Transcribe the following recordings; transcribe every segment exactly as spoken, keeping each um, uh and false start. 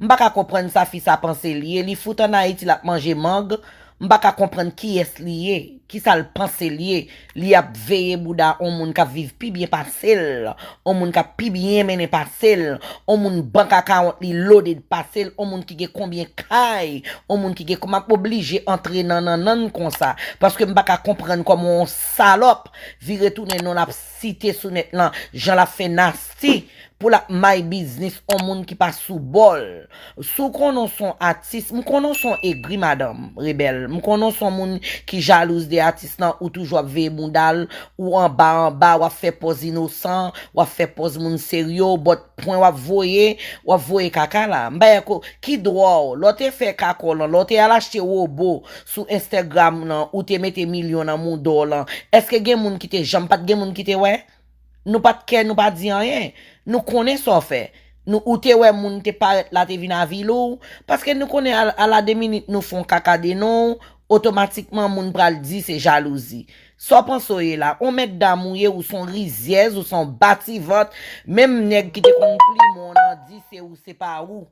M pa ka konprann sa fi sa panse l ye. Li fout ann Ayiti, l ap manje mang. M pa ka konprann kiyès li ye, kisa l panse l ye. Li ap veye bouda on moun k ap viv pi byen pase l, on moun k ap pi byen mennen pase l, on moun bank account li loaded pase l, on moun ki gen konbyen kay, on moun ki gen, m ap oblije antre nan nannan l konsa, paske m pa ka konprann kòman on salòp vire tounen non l ap site sou nèt lan, jan l ap fè nasty pou l ap may biznis on moun ki pa sou bò l. Si w konnen w s on atis, m konnen w s on egri madanm rebèl, m konnen w s on moun ki jalouz de atis lan, ou toujou ap veye bounda l, ou anba anba, w ap fè pòz inosan, w ap fè pòz moun serye, but pwen w ap voye, w ap voye kaka la. M pa wè ko, ki dwa w, lè w te fè kakò lan, lè w te al achte wobo sou Instagram lan, ou te mete milyon nan mouda w lan, èske gen moun ki te janm, pa t gen moun ki te wè? Nou pa t kè, nou pa di anyen. Nou konnen sa w fè. Nou, ou te wè moun te parèt la, te vin avili w. Paske nou konnen a, a la de minit nou fè on kaka de non w, otomatikman moun pral di se jalouzi. Sa w panse w ye la? On mètdam ou ye, ou s on rizyèz, ou s on bativant. Menm nèg ki te konn plimen w nan di se ou, se pa ou.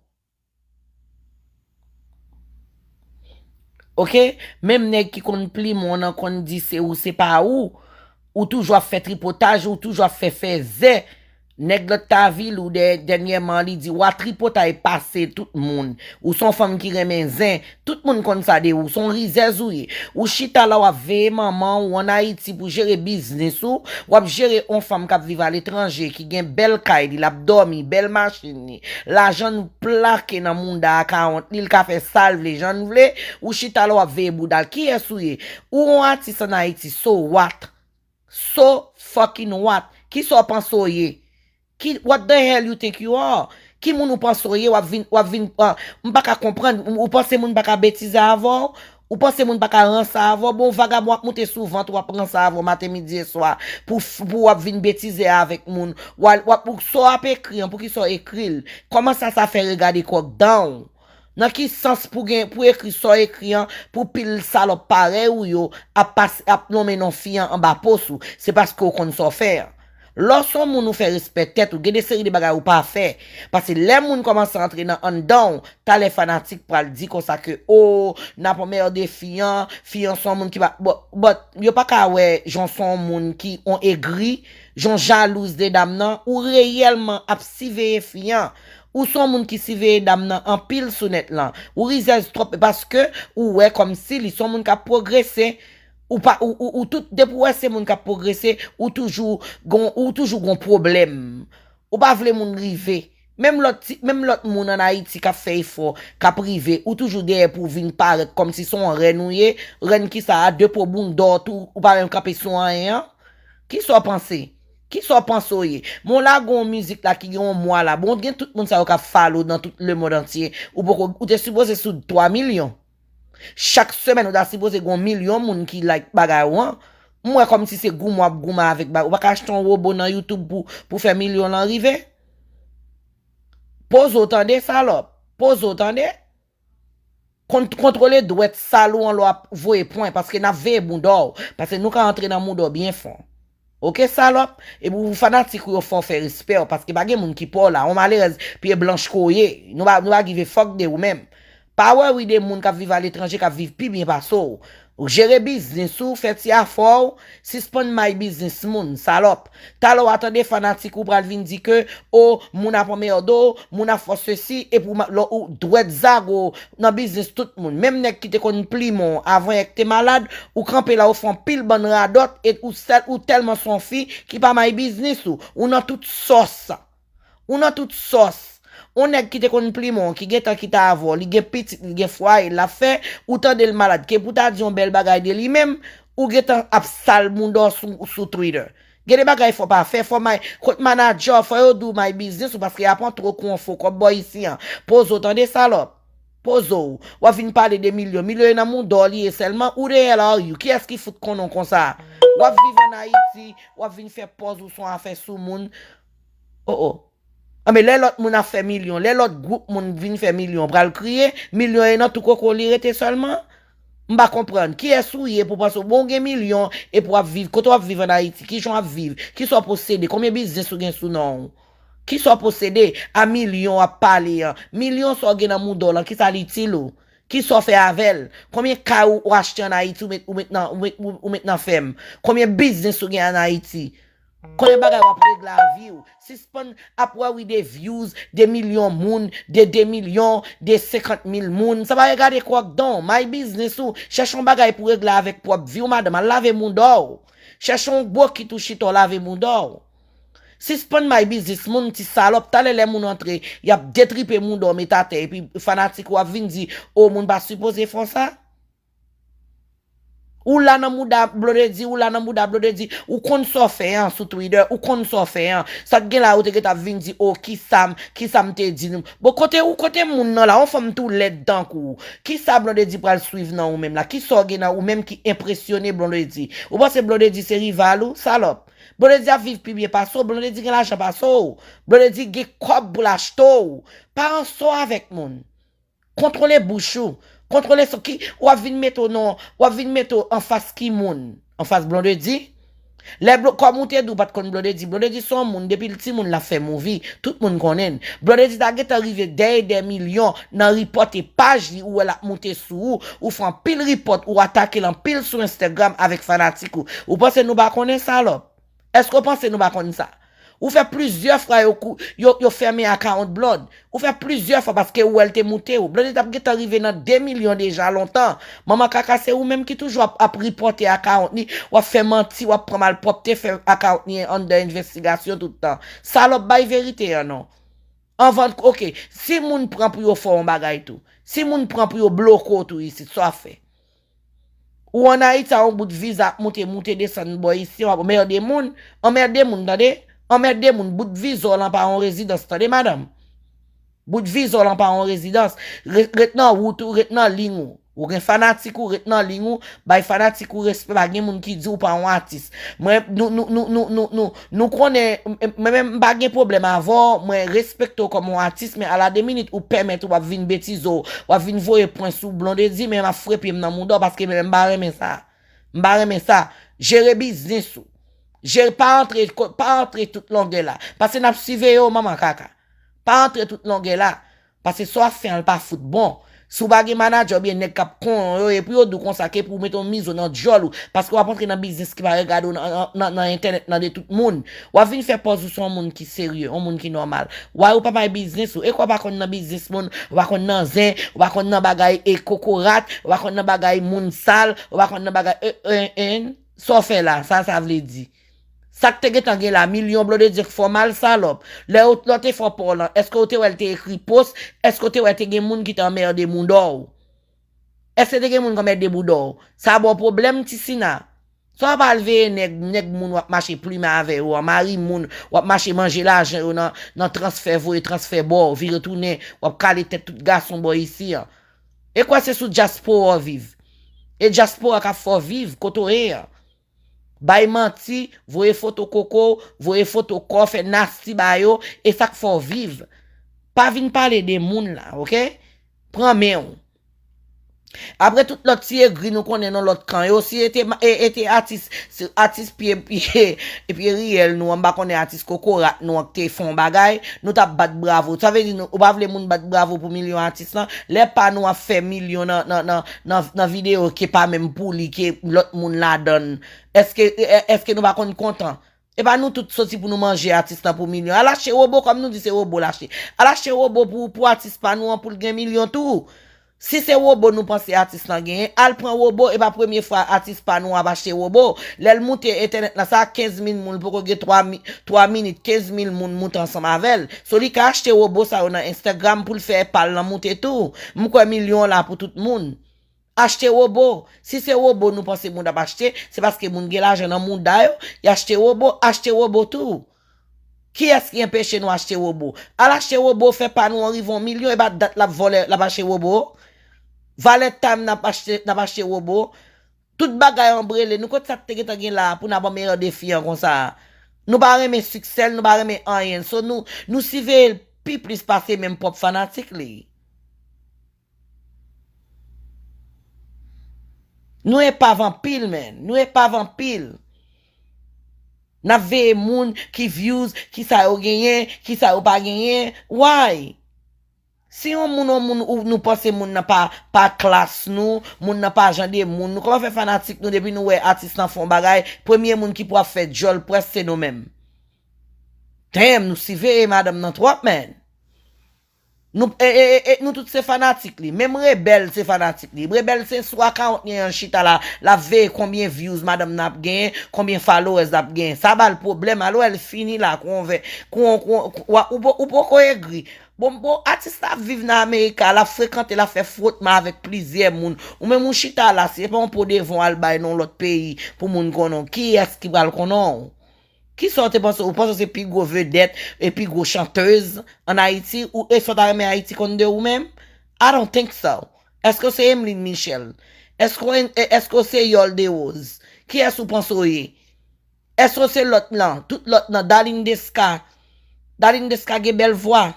Oke? Menm nèg ki konn plimen w nan konn di se ou, se pa ou. Ou toujou ap fè tripotaj, ou toujou ap fè fèzè. Nèg lòt ta avili w dè, dènyèman, li di w a tripotay pase tout moun. Ou s on fanm ki renmen zen. Tout moun konn sa de ou. S on rizèz ou ye. Ou chita la, w ap veye manman w ann Ayiti pou jere biznis ou. W ap jere on fanm k ap viv aletranje, ki gen bèl kay li, l ap dòmi, bèl machin li. Lajan n plake nan mounda a ka wont li, l ka fè sa l vle, jan n vle. Ou chita la, w ap veye bouda l. Kiyès ou ye? Ou on atis ann Ayiti, so what? So fucking what? Kisa w panse w ye? Ki, what the hell you think you are? Ki moun ou panse w ye? W ap vin, w ap vin, ah, m pa ka konprann. Ou panse moun pa ka betize avè w? Ou panse moun pa ka ranse avè w? Bon, vagabon ap moute sou vant ou, ap ranse avè w maten, midi e swa pou, pou w ap vin betize avèk moun. W al, w ap, sa w ap ekri an, poukisa w ekri l? Kòman sa, sa fè regade kòk dan w? Nan ki sans pou gen, pou ekri sa w ekri an, pou pil salòp parèy ou yo ap pase, ap nonmen non fi an anba pòs ou? Se paske w konn sa w fè an. Lè w s on moun ou fè respè tèt ou, gen de seri de bagay ou pa fè. Paske lè moun kòmanse antre nan anndan w, talè fanatik pral di konsa ke, o, n ap anmède fi an, fi an s on moun ki pa, but, but yo pa ka wè jan w s on moun ki on egri, jan w jalouz de dam nan, ou reyèlman ap siveye fi an. Ou s on moun ki siveye dam nan anpil sou nèt lan. Ou rizèz twòp paske ou wè kòmsi li s on moun k ap pwogrese. Ou pa, ou, ou, ou tout, depi w wè se moun k ap pwogrese, ou toujou gon, ou toujou gon pwoblèm. Ou pa vle moun rive. Menm lòt ti, menm lòt moun ann Ayiti k ap fè efò, k ap rive, ou toujou dèyè pou w vin parèt kòmsi se yon rèn ou ye. Rèn kisa a, de po bounda w tou, ou pa menm kanpe sou anyen an. Kisa w panse? Kisa w panse w ye? Bon, lage yon mizik la ki gen yon mwa la. Bon, gen tout moun sa yo k ap follow nan tout lemonn antye. Ou poko, ou te sipoze sou twa milyon. Chak semèn, ou ta sipoze gen yon milyon moun ki like bagay ou an. M wè kòmsi se goumen w ap goumen avèk bagay. Ou pa ka achte yon wobo nan YouTube pou, pou fè milyon lan rive? Poze w tande, salòp. Poze w tande. Kont-, kontwole dwèt sal ou an lè w ap voye pwen, paske n ap veye bounda w. Paske nou ka antre nan mounda w byen fon. Oke, salòp? Epi ou fanatik ou yo fè w fè respè w, paske pa gen moun ki pa w la. On malerèz pye blanch ke w ye. Nou pa, nou pa give a fuck de ou menm. Pa worry de moun k ap viv aletranje, k ap viv pi byen pase w. Jere biznis ou, fè ti afè w, sispann may biznis moun, salòp. Talè w a tande fanatik ou pral vin di ke, o, moun ap anmède w, moun ap fè w sesi, epi w ma-, lè w dwèt zago w nan biznis tout moun. Menm nèg ki te konn plimen w avan yè k te malad, ou kanpe la, ou fè anpil bann radòt, e ou sèl, ou tèlman s on fi ki pa may biznis ou. Ou nan tout sòs. Ou nan tout sòs. On nèg ki te konn plimen w, ki gentan kite avè w, li gen pitit, li gen fwaye, l ap fè, ou tande l malad, ke pou ta di yon bèl bagay de li menm, ou gentan ap sal bounda w sou, sou Twitter. Gen de bagay fò pa fè, fò may, kot manadjè w, fò yo di w may biznis ou, paske y ap antre w kou yon fo kòb bò isi an. Poze w tande, salòp. Poze w. W ap vin pale de milyon. Milyon yo nan mounda w li ye sèlman. Who the hell are you? Kiyès ki fout konnen w konsa? W ap viv ann Ayiti, w ap vin fè pòz ou s on afè sou moun. O, o. Anben, lè lòt moun ap fè milyon, lè lòt gwoup moun vin fè milyon, pral kriye, milyon yo nan tou koko li rete sèlman? M pa konprann. Kiyès ou ye pou panse w bon, w gen milyon epi w ap viv? Kote w ap viv ann Ayiti? Kijan w ap viv? Kisa w posede? Konbyen biznis ou gen sou non w? Kisa w posede a milyon w ap pale an? Milyon sa w gen nan mouda w lan, kisa l itil ou? Kisa w fè avè l? Konbyen kay ou, ou achte ann Ayiti, ou met, ou met nan, ou met, ou, ou met nan fèm? Konbyen biznis ou gen ann Ayiti? Konbyen bagay w ap regle a vi w? Sispann ap wè wi de views, de milyon moun, de de milyon, de senkant mil moun. Sa pa regade kwòk don, may biznis ou. Chèche yon bagay pou regle avèk pwòp vi w, madanm. Al lave mouda w. Chèche yon bokit ou chita w lave mouda w. Sispann may biznis moun, ti salòp. Talè lè moun antre, y ap detripe mouda w met atè, epi fanatik ou ap vin di, o, moun pa sipoze fè w sa. Ou la nan mouda Blondedy, ou la nan mouda Blondedy, ou konn sa w fè an sou Twitter, ou konn sa w fè an. Sa k gen la, ou te gentan ap vin di, o, kisa m, kisa m te di nou. Bon, kote ou, kote moun nan la, yon fanm tou lèd tankou ou. Kisa Blondedy pral swiv nan ou menm la? Kisa w gen nan ou menm ki enpresyone Blondedy? Ou panse Blondedy se rival ou, salòp? Blondedy ap viv pi byen pase w, Blondedy gen lajan pase w, Blondedy gen kòb pou l achte w. Pa ranse w avèk moun. Kontwole bouch ou. Kontwole sa ki, w ap vin mete w nan, w ap vin mete w anfas ki moun? Anfas Blondedy? Lè Blo-, kòm ou te di w pa t konn Blondedy, Blondedy se yon moun, depi l timoun l ap fè movie, tout moun konnen l. Blondedy ta gentan rive dèyè dè milyon nan ripòte paj li, ou wè l ap moute sou ou, ou fè anpil ripòt, ou atake l anpil sou Instagram avèk fanatik ou. Ou panse nou pa konnen, salòp? Èske w panse nou pa konn sa? Ou fè plizyè fwa yo kou-, yo, yo fèmen akawont Blonde. Ou fè plizyè fwa paske ou wè l te moute w. Blondedy t ap gentan rive nan de milyon deja lontan. Manman kaka, se ou menm ki toujou ap, ap ripòte akawont li, w ap fè manti, w ap pran malpwòpte, fè akawont li anndan envestigasyon tout tan. Salòp, bay verite an non. Anvan, oke, si moun pran pou yo fè w yon bagay tou, si moun pran pou yo bloke w tou isit, sa w ap fè? Ou ann Ayiti a yon bout viza ap moute, moute desann bò isi, w ap anmède moun. Anmède moun, tande? Anmède moun, bout viza w lan pa yon rezidans, tande, madanm? Bout viza w lan pa yon rezidans. Re-, ret nan wout ou, ret nan liy ou. Ou gen fanatik ou, ret nan liy ou. Bay fanatik ou respè, pa gen moun ki di w pa yon atis. Mwen, nou, nou, nou, nou, nou, nou, nou konnen, m-, m-, mwen menm, m pa gen pwoblèm avè w, mwen respekte w kòm yon atis, men a la de minit, ou pèmèt w ap vin betize w, w ap vin voye pwen sou Blondedy, men m ap frepe m nan mouda w, paske mwen menm, m pa renmen sa. M pa renmen sa. Jere biznis ou. Jere, pa antre, ko-, pa antre tout longè la. Paske n ap siveye w, manman kaka. Pa antre tout longè la. Paske sa w ap fè an, l pa fout bon. Si w pa gen manadjè oubyen nèg k ap konyon yo, epi yo di w konsa ke pou w mete yon mizo nan djòl ou, paske w ap antre nan biznis ki pa regade w nan, nan, nan, nan entènèt nan de tout moun. W ap vin fè pòz ou se yon moun ki serye, yon moun ki nòmal. Why ou pa bay biznis ou? E kwa w pa konn nan biznis moun, ou pa konn nan zen, ou pa konn nan bagay e kokorat, ou pa konn nan bagay moun sal, ou pa konn nan bagay e, e, e, sa w fè la, sa sa vle di? Sa k te gentan gen la, milyon Blondedy k fè w mal, salòp. Lè w, lè w te fè pòz lan, èske w te wè l te ekri post? Èske w te wè te gen moun ki te anmède mouda w? Èske te gen moun k anmède mouda w? Sa ba w pwoblèm, Tisina? Sa w ap al veye nèg, nèg moun w ap mache plimen avè yo an, mari moun, w ap mache manje lajan yo nan, nan transfè, voye transfè ba w, vire tounen, w ap kale tèt tout gason bò isi an. E kwè se sou dyaspora w viv. E dyaspora k ap fè w viv kote w ye an. Bay manti, voye foto koko, voye foto kò, fè nasty ba yo, e sa k fè w viv. Pa vin pale de moun la, oke? Pran men w. Apre tout lòt ti egri nou konnen nan lòt kan yo, si e te ma-, e, e te atis, si atis pye, pye, pye riyèl nou an, m pa konnen atis kokorat nou an ki te fè yon bagay, nou t ap bat bravo. Sa vle di nou, ou pa vle moun bat bravo pou milyon atis lan? Lè pa nou ap fè milyon nan, nan, nan, nan, nan videyo ke pa menm pou li, ke lòt moun ladann. Èske, è-, èske nou pa konn kontan? E pa nou tout soti pou nou manje atis lan pou milyon. Al achte wobo, kòm nou di se wobo l achte. Al achte wobo pou, pou atis pa nou an pou l gen milyon tou. Si se wobo nou panse atis lan genyen, al pran wobo, e pa premye fwa atis pa nou an ap achte wobo. Lè l moute entènèt lan, sa kenz mil moun, l poko gen twa mi-, twa minit, kenz mil moun moute ansanm avè l. So li ka achte wobo sa yo nan Instagram pou l fè pa l lan moute tou. M kwè milyon la pou tout moun. Achte wobo. Si se wobo nou panse moun ap achte, se paske moun gen lajan nan mouda yo, y achte wobo, achte wobo tou. Kiyès ki anpeche nou achte wobo? Al achte wobo, fè pa nou an rive yon milyon, e pa dat l ap vòlè, l ap achte wobo. Valentine n ap achte, n ap achte wobo. Tout bagay anbrele nou, kot sa k te gentan gen la a pou n ap anmède fi an konsa a? Nou pa renmen siksè l, nou pa renmen anyen l. So nou, nou siveye l pi plis pase menm pwòp fanatik li. Nou epav anpil, man. Nou epav anpil. N ap veye moun ki views, ki sa yo genyen, ki sa yo pa genyen. Why? Si yon moun, yon moun, ou, nou panse moun nan pa, pa klas nou, moun nan pa jan de moun nou, kòman fè fanatik nou, depi nou wè atis lan fè yon bagay, premye moun ki pou ap fè djòl près se nou menm? Damn, nou siveye madanm nan twòp, man. Nou, e, e, e, e, nou tout se fanatik li. Menm Rebèl se fanatik li. Rebèl se sou akawont li an chita la, l ap veye konbyen views madanm nan ap genyen, konbyen followers l ap genyen. Sa ba l pwoblèm, alò l fini la, kou on vè, kou on, kou on, kou, wa- ou, po- ou poko egri. Bon, bon, atis la ap viv nan Amerika, l ap frekante, l ap fè frotman avèk plizyè moun. Ou menm ou chita la, se pa yon po devan w al bay nan yon lòt peyi pou moun konnen w. Kiyès ki pral konnen w? Kisa w te panse? Ou panse w se pi gwo vedèt e pi gwo chantèz ann Ayiti? Ou, e sa w ta renmen Ayiti konn de ou menm? I don't think so. Èske w se Emeline Michel? Èske w, e, èske w se Yol Derose? Kiyès ou panse w ye? Èske w se lòt lan? Tout lòt lan, Darline Desca. Darline Desca gen bèl vwa.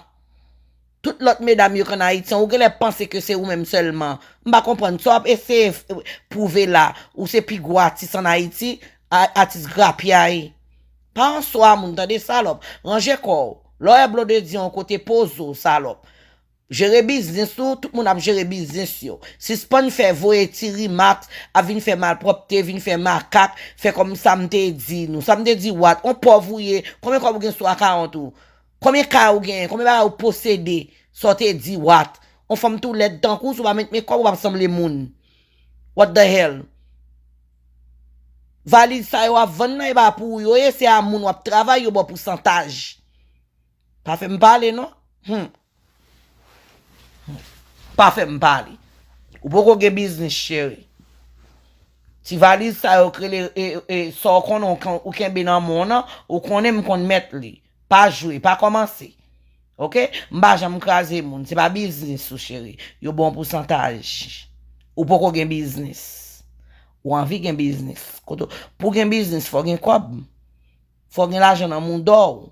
Tout lòt medam yo k ann Ayiti an, ou genlè panse ke se ou menm sèlman. M pa konprann. Sa w ap eseye f- pwouve la, ou se pi gwo atis ann Ayiti, a- atis grapyay. Pa answa moun, tande, salòp. Ranje kò w. Lè w wè Blondedy yon kote, poze w, salòp. Jere biznis ou, tout moun ap jere biznis yo. Sispann fè voye ti rimaks, ap vin fè malpwòpte, vin fè makak, fè kòm sa m te di nou. Sa m te di, what? On pòv ou ye, konbyen kòb ou gen sou akawont ou? Konbyen kay ou genyen? Konbyen bagay ou posede? Sa w te di, what? On fanm tou lèd tankou w, si w pa met men kòb, ou p ap sanble moun. What the hell? Valiz sa yo ap vann nan, e pa pou ou yo ye, se a moun w ap travay, yo ba w pousantaj. Pa fè m pale, non. Hmm. Pa fè m pale. Ou poko gen biznis, cheri. Ti valiz sa yo k rele, e, e, sa w konnen w ken- ou kenbe nan men w nan, ou konnen m konn mèt li. Pa jwe, pa kòmanse. Oke? M pa janm kraze moun. Se pa biznis ou, cheri. Yo ba w pousantaj. Ou poko gen biznis. Ou anvi gen biznis. Kote w- pou w gen biznis, fò w gen kòb. Fò w gen lajan nan mouda w.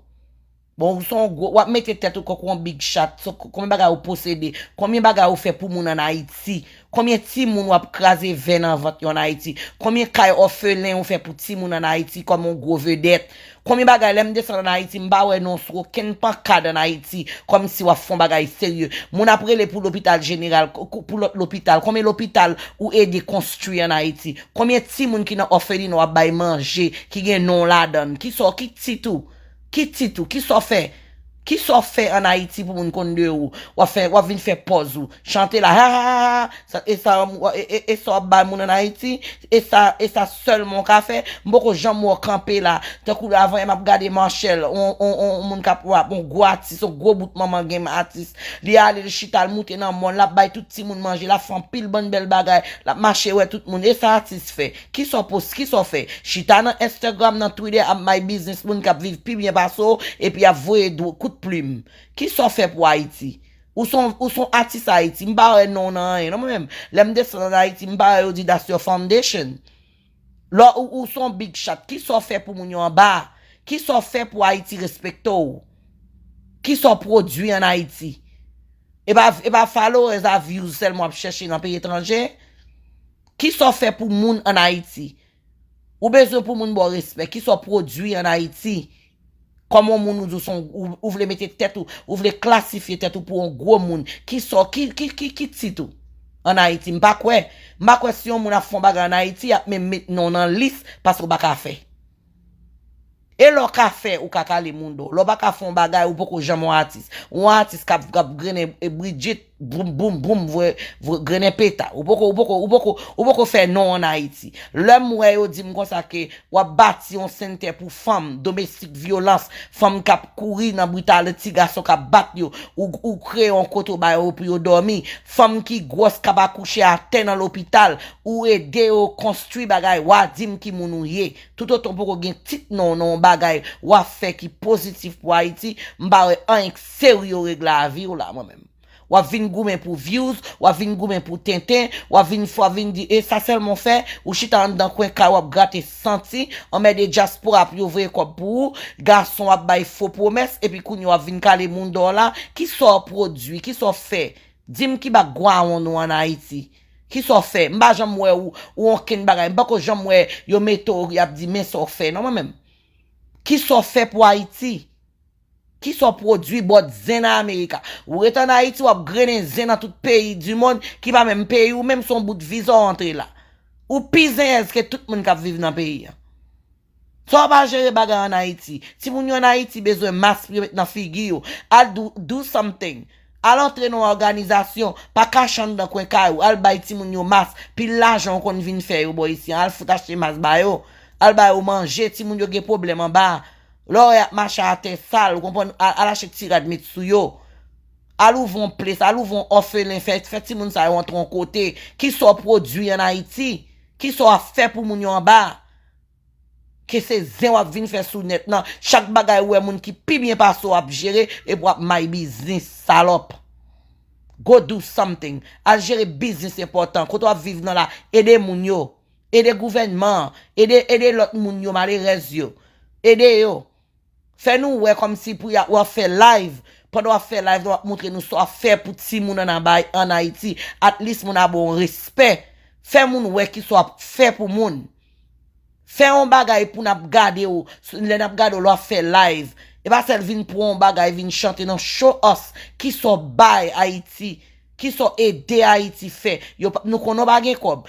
Bon, ou se yon gwo, w ap mete tèt ou kòk yon big shot. So, k- konbyen bagay ou posede? Konbyen bagay ou fè pou moun ann Ayiti? Konbyen timoun w ap kraze vè nan vant yo ann Ayiti? Konbyen kay òfelen ou fè pou timoun ann Ayiti kòm yon gwo vedèt? Konbyen bagay, lè m desann ann Ayiti, m pa wè non sou okenn pankad ann Ayiti, kòmsi w ap fè yon bagay serye. Moun ap rele pou lopital jeneral, k- k- pou lòt lopital. Konbyen lopital ou ede konstwi ann Ayiti? Konbyen timoun ki nan òfelina w ap bay manje, ki gen non w ladan l? Kisa w, ki tit ou? Ki tit ou? Kisa w fè? Kisa w fè ann Ayiti pou moun konn de ou? W ap fè, w ap vin fè pòz ou. Chante la, ha, ha, ha, ha. Sa, e sa, e, e, e sa w ap bay moun ann Ayiti? E sa, e sa sèlman w ka fè? M poko janm wè w kanpe la. Tankou avan yè m ap gade Marshelle, on, on, on, on moun k ap rap, on gwo atis, on gwo bout manman game atis. Li ale, li chita, l moute nan mòn, l ap bay tout timoun manje, l ap fè anpil bann bèl bagay, l ap mache wè tout moun. E sa atis fè? Kisa w post, kisa w fè? Chita nan Instagram, nan Twitter, ap may biznis moun k ap viv pi byen pase w, epi ap voye dwo- kout plim. Kisa w fè pou Ayiti? Ou se yon, ou se yon atis Ayiti. M pa wè non w nan anyen, non, mwen menm. Lè m desann ann Ayiti, m pa wè yo di that's your foundation. Lè ou, ou se yon big shot, kisa w fè pou moun yo anba? Kisa w fè pou Ayiti respekte w? Kisa w pwodui ann Ayiti? E pa, e pa followers a views sèlman w ap chèche nan peyi etranje? Kisa w fè pou moun ann Ayiti? Ou bezwen pou moun ba w respè. Kisa w pwodui ann Ayiti? Kòm yon moun ou di w se yon, ou, ou vle mete tèt ou, ou vle klasifye tèt ou pou yon gwo moun. Kisa w, ki, ki, ki, ki tit ou ann Ayiti? M pa kwè. M pa kwè si yon moun ap fè yon bagay ann Ayiti, y ap menm met non w nan lis paske w pa ka fè. E lè w ka fè, ou ka kale mouda w. Lè w pa ka fè yon bagay, ou poko janm yon atis. Yon atis k ap, k ap grennen, e, Bridget, boum, boum, boum, vre, vre, grennen peta. Ou poko, ou poko, ou poko, ou poko fè non w ann Ayiti. Lè m wè yo di m konsa ke w ap bati yon sentè pou fanm, domestik vyolans, fanm k ap kouri nan britalite, ti gason k ap bat yo, ou, ou kreye yon kote w ba yo pou yo dòmi, fanm ki gwòs k ap akouche atè nan lopital, ou ede yo konstwi bagay, w a di m ki moun ou ye. Toutotan w poko gen tit non w nan yon bagay w ap fè ki pozitif pou Ayiti, m pa wè anyen k serye w regle avi w la, mwen menm. W ap vin goumen pou views, w ap vin goumen pou tenten, w ap vin, w ap vin di, e sa sèlman w fè, ou chita anndan kwen kay w ap grate santi, anmède dyaspora pou yo voye kòb pou ou, gason w ap bay fo pwomès, epi kounye a w ap vin kale moun dèyè w la, kisa w pwodui, kisa w fè? Di m ki bak gwawonn ou ann Ayiti. Kisa w fè? M pa janm wè ou, ou okenn bagay. M pako janm wè yo mete w, y ap di, men sa w fè. Non, mwen menm. Kisa w fè pou Ayiti? Kisa w pwodui bòt zen nan Amerika? Ou ret ann Ayiti, w ap grennen zen nan tout peyi di monn ki pa menm peyi w, menm se yon bout viza w antre la. Ou pi zenyèz ke tout moun k ap viv nan peyi a. Sa w pa jere bagay ann Ayiti? Timoun yo ann Ayiti bezwen mas pou yo met nan figi yo. Al do, do something. Al antre nan yon òganizasyon, pa kache anndan kwen kay ou. Al bay timoun yo mas, pil lajan w konn vin fè yo bò isi an. Al fout achte mas ba yo. Al ba yo manje, timoun yo gen pwoblèm anba. Lè w wè y ap mache atè sal, ou konprann, al, al achte ti rad met sou yo. Al ouvri yon ples, al ouvri yon òfelen, fè, fè timoun sa yo antre yon kote. Kisa w pwodui ann Ayiti? Kisa w ap fè pou moun yo anba? Ke se zen w ap vin fè sou nèt nan. Chak bagay ou wè moun ki pi byen pase w ap jere, epi w ap may biznis, salòp. Go do something. Al jere biznis enpòtan. Kote w ap viv nan la, ede moun yo. Ede gouvènman an. Ede, ede lòt moun yo, malerèz yo. Ede yo. Fè nou wè kòmsi pou y a, w ap fè live. Pandan w ap fè live, w ap montre nou sa w ap fè pou timoun ann Abay-, ann Ayiti. At least moun ap ba w respè. Fè moun wè kisa w ap fè pou moun. Fè yon bagay pou n ap gade w. Lè n ap gade w, lè w ap fè live. E pa sèl vin pran yon bagay, vin chante, non, show us kisa w bay Ayiti. Kisa w ede Ayiti fè. Yo pa, nou konnen w pa gen kòb.